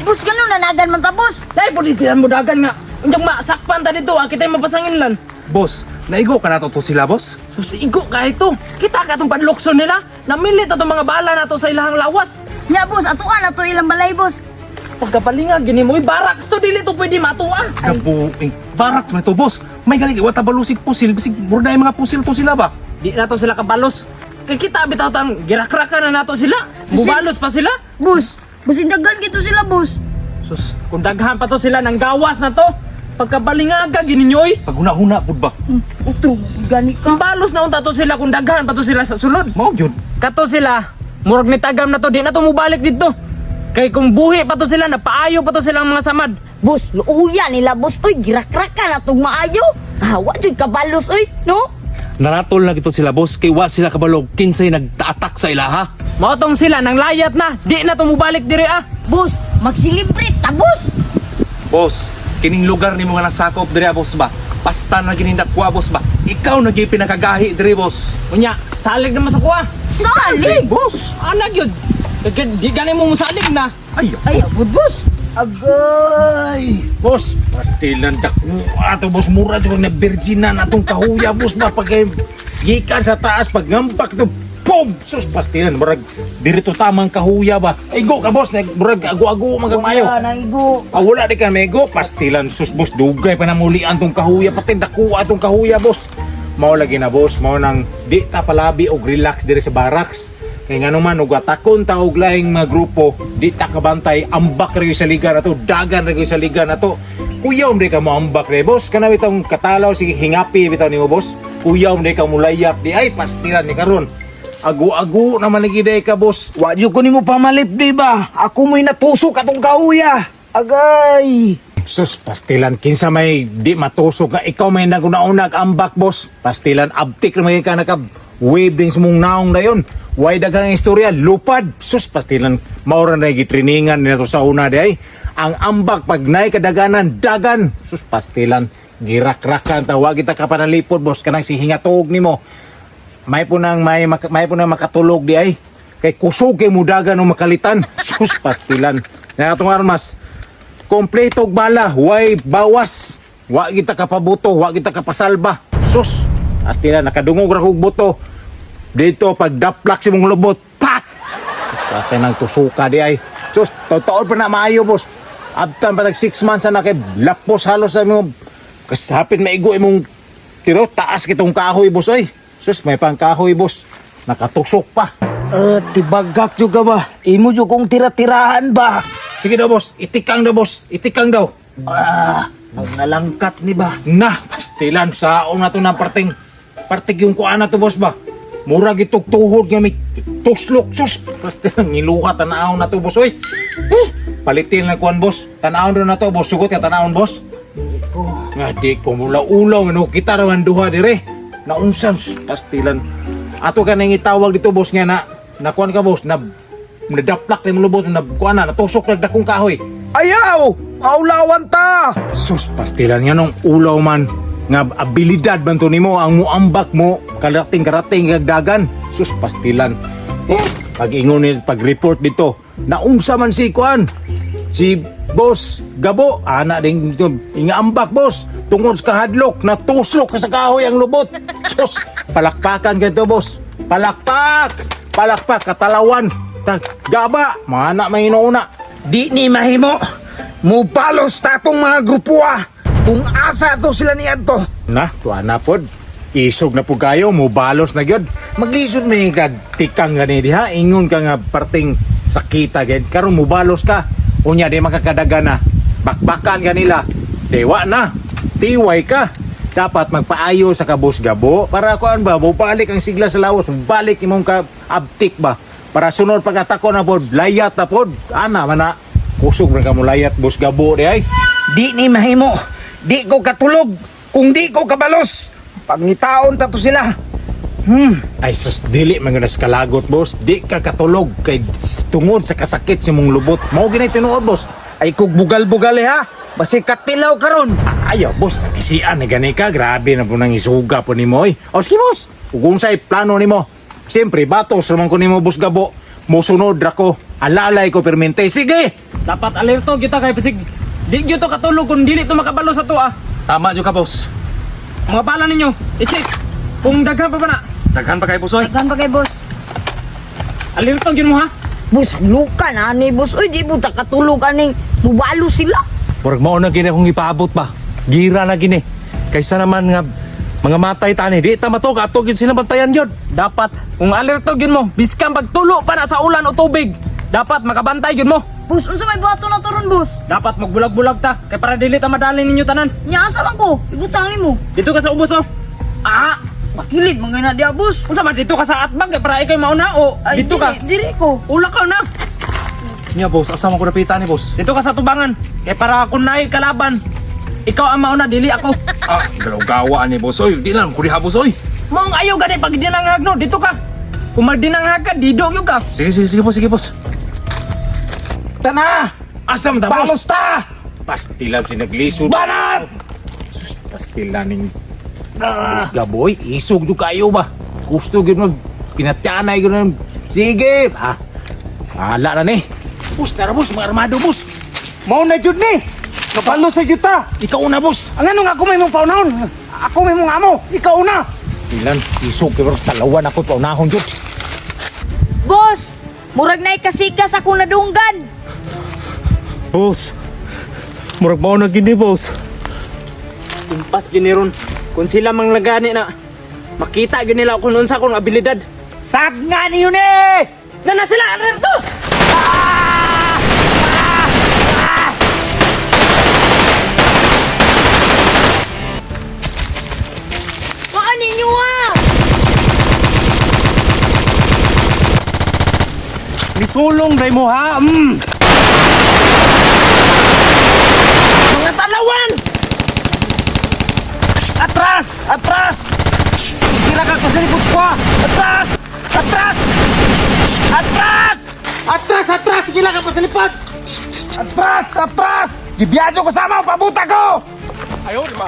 Boss, ganun nanagan man ta, boss. Dahil po dito mo dagan nga. Unyang masakpan ta dito, ang kita'y mapasanginlan. Boss, naigo ka na to sila, boss? Susigo ka ito. Kita ka itong panlukso nila. Namilit atong mga bala nato sa ilahang lawas. Nya, boss, atuan na to ilang balay, boss. Pagkapalinga, gini mo, barracks to, dili to pwede matua. Gabo, eh, barak na to, boss. May galing iwata balusig pusil, bisig murda yung mga pusil to sila ba? Di na to sila kabalos. Kay kita bitaw tang girakraka na nato sila. Bubalos pa sila. Boss, basindagan gito sila, boss. Sus, kung daghan pa to sila ng gawas na to. Pagkabalingaga, gini nyo, oy. Paghuna-huna pud ba? Utro, gani ka. Balos na unta to sila kung daghan pa to sila sa sulod. Mao gyud. Kato sila, murag ni tagam na to, di na to mubalik dito. Kay kung buhi pa to sila, napaayo pa to silang mga samad. Boss, luuya nila, boss. Uy, girakraka na tong maayo. Ah, wa jud kabalos, uy, no? Naratol na gito sila, boss, kay wa sila kabalog kinsay nagta-attack sa ilaha. Mao tong sila nang layat na, di na to mubalik diri ah. Boss, mag-celebrate ta, boss. Boss, kining lugar nimo nga nasakop diri, ah, boss ba? Pasta na ginindakwa, boss ba? Ikaw na gyud pinakagahi diri, boss. Unya, salig naman sa kuha. Salig! Boss. Ana gyud. Di gani mo musalig na. Ay, Ay, abot, boss. Agay! Boss, pastilan dako ato boss, mura jud na virgin na atong kahuya, boss ba, pag gikan sa taas pag ngambak to, boom, sus, pastilan murag dirito tamang kahuya ba. Ay go ka, boss, nag murag ago-ago man kag maayo. Wala nang igo. Ah, wala di ka mego, pastilan, sus, boss, dugay pa na mulian tong kahuya, pati dako atong kahuya, boss. Mao lagi na, boss, mao nang di ta palabi og relax diri sa barracks. Kay ngano man og atakon ta og laing mga grupo, di ta kabantay, ambak ra gyud sa liga na to, dagan ra gyud sa liga na to. Kuyaw di ka mo ambak re, boss, kana bitong katalaw sige hingapi bitaw nimo, boss. Kuyaw di ka mulayap di ay pastilan ni karon. Agu-agu naman lagi day ka, boss. Wa jud ko nimo pamalip di ba? Ako mo'y natusok atong kahuya. Agay! Sus, pastilan, kinsa may di matusok nga ikaw may naguna-unag ambak, boss. Pastilan, abtik na may ka naka wave din sa mong naong na yun. Way daghang istorya, lupad. Sus, pastilan, maura na gitriningan nila to sa una di ay. Ang ambak, pag naay kadaganan, dagan. Sus, pastilan, girakrakan, tawag kita ka panalipod, boss, kanang sihingatog nimo. May po nang makatulog di ay. Kay kusog kay mudagan o makalitan. Sus, pastilan. Na atong armas, kompleto og bala, way bawas. Wa kita kapabuto, wa kita kapasalba. Sus, astila nakadungog ra kog buto. Dito pag daplak si mong lubot, pak! Patay nang tusuka di ay. Sus, totoo pa na maayo, boss. Abtan pa tag 6 months na kay lapos halos sa imong kasi hapit maigo imong tiro taas kitong kahoy, boss, oy. Sus, may pang kahoy, boss. Nakatusok pa. Tibagak jud ka ba? Imo jud kong tira-tirahan ba? Sige daw, boss, itikang daw, boss, itikang daw. Ah, nalangkat ni ba? Na, pastilan, saong na to ng parting. Parting yung kuan na to, boss ba? Murag itog tuhod nga may tuslok, sus. Pastilan, ngiluha, tanaon na to, boss. Oy, eh, palitin lang kuan, boss. Tanaon rin na to, boss. Sugot ka, tanaon, boss. Nga, di ko mula ulaw, ano, kita raman duha dire. Naunsan, sus, pastilan. Ato ka nang itawag dito, boss, nga na, nakuan ka, boss, na, nadaplak na yung lubot, na, kuan na, natusok nagdakong kahoy. Ayaw! Maulawan ta! Sus, pastilan nga nung ulaw man nga abilidad man to nimo ang muambak mo karating karating kagdagan. Sus, pastilan. Eh, pag ingon ni pag report dito, naunsa man si kuan si Boss Gabo, ana ding ingaambak, boss, tungod sa kahadlok natusok ka sa kahoy ang lubot. Sus, palakpakan kadto, boss, palakpak, palakpak katalawan. Gaba mga anak may inuuna. Di ni mahimo. Mubalos ta atong mga grupo ah. Kung asa to sila ni adto. Na, tuwa na pod. Isog na po kayo, mubalos na gyud. Maglisod may kag tikang gani diha, ingon ka nga parting sakita gyud. Karon mubalos ka. Unya di makakadaga na. Bakbakan kanila. Dewa na. Tiway ka. Dapat magpaayo sa kabos gabo para kuan ba, balik ang sigla sa lawas, balik imong ka abtik ba. Para sunod pagkatako na pod, layat na pod. Ana man na. Kusog man ka mo layat, boss gabo di ay. Di ni mahimo. Di ko katulog. Kung di ko kabalos. Pangitaon ta to sila. Ay sus, dili man gyud kalagot, boss. Di ka katulog kay tungod sa kasakit sa mong lubot. Mao ginay tinuod, boss. Ay kog bugal-bugal eh, ha. Basi katilaw karon. Ayaw, boss, nagisian na gani ka. Grabe na po nang isuga po nimo oy. O sige, boss, ug unsay plano nimo? Siyempre, batos raman ko nimo, boss Gabo. Mosunod ra ko. Alalay ko permente. Sige. Dapat alerto gyud ta kay bisig di gyud to katulog kung dili to makabalo sa tuwa. Tama jud ka, boss. Mga bala ninyo, i-check kung daghan pa ba na. Daghan pa kay boss oy. Daghan pa kay boss. Alerto gyud mo ha. Boss, luka na ani boss. Uy, di mo ta katulog aning mubalo sila. Murag mao na gini akong ipaabot ba. Gira na gini. Kaysa naman nga mga matay tani, di ta matog ato gyud sila bantayan gyud. Dapat kung alerto gyud mo, biskan pagtulo pa na sa ulan o tubig, dapat makabantay gyud mo. Boss, unsa may buhaton na to ron, boss? Dapat magbulag-bulag ta kay para dili ta madali ninyo tanan. Nya asa man ko? Ibutang nimo. Dito ka sa ubos oh. Ah, makilid mga na diya, boss. Unsa man dito ka sa atbang kay para ikay mauna o Ay, dito ka. Diri ko. Ula ka na. Nya boss, asa man ko napitan ni boss? Dito ka sa tubangan kay para kung naay kalaban, ikaw ang mauna dili ako. Ah, gawa ni boss oy. Di lang ko diha boss oy. Mong ayaw gani pag dinanghag no, dito ka. Kung magdinanghag ka, dido gyud ka. Sige sige sige boss, sige boss. Tana! Asa man ta, boss? Balos ta! Pastilan sinaglisod. Banat! Sus, pastilan ning ah. Gaboy, isog jud kayo ba? Gusto gyud mo pinatyanay gyud mo. Sige, ah. Ala na ni. Boss, tara boss, mga armado boss. Mao na jud ni! Kabalos sa jud ta! Ikaw una boss. Ang ano nga ako may mong paunahon? Ako may mong amo! Ikaw una! Pastilan, isog pero talawan ako paunahon jud. Boss, murag naay kasikas akong nadunggan. Boss. Murag mao na gini boss. Impas gyud ni ron. Kung sila mang lagani na makita gyud nila kung unsa akong abilidad. Sag nga niyo ni! Na na sila alerto. Maan ninyo ah! Nisulong day mo ha. Mga talawan! Atras! Atras! Tira ka kasi likod ko! ah. Atras! Atras! Atras! Atras! Atras! Sige lang ka pasalipad! Atras! Atras! Gibiyadyo ko sama! Pabuta ko! Ayaw, di ba?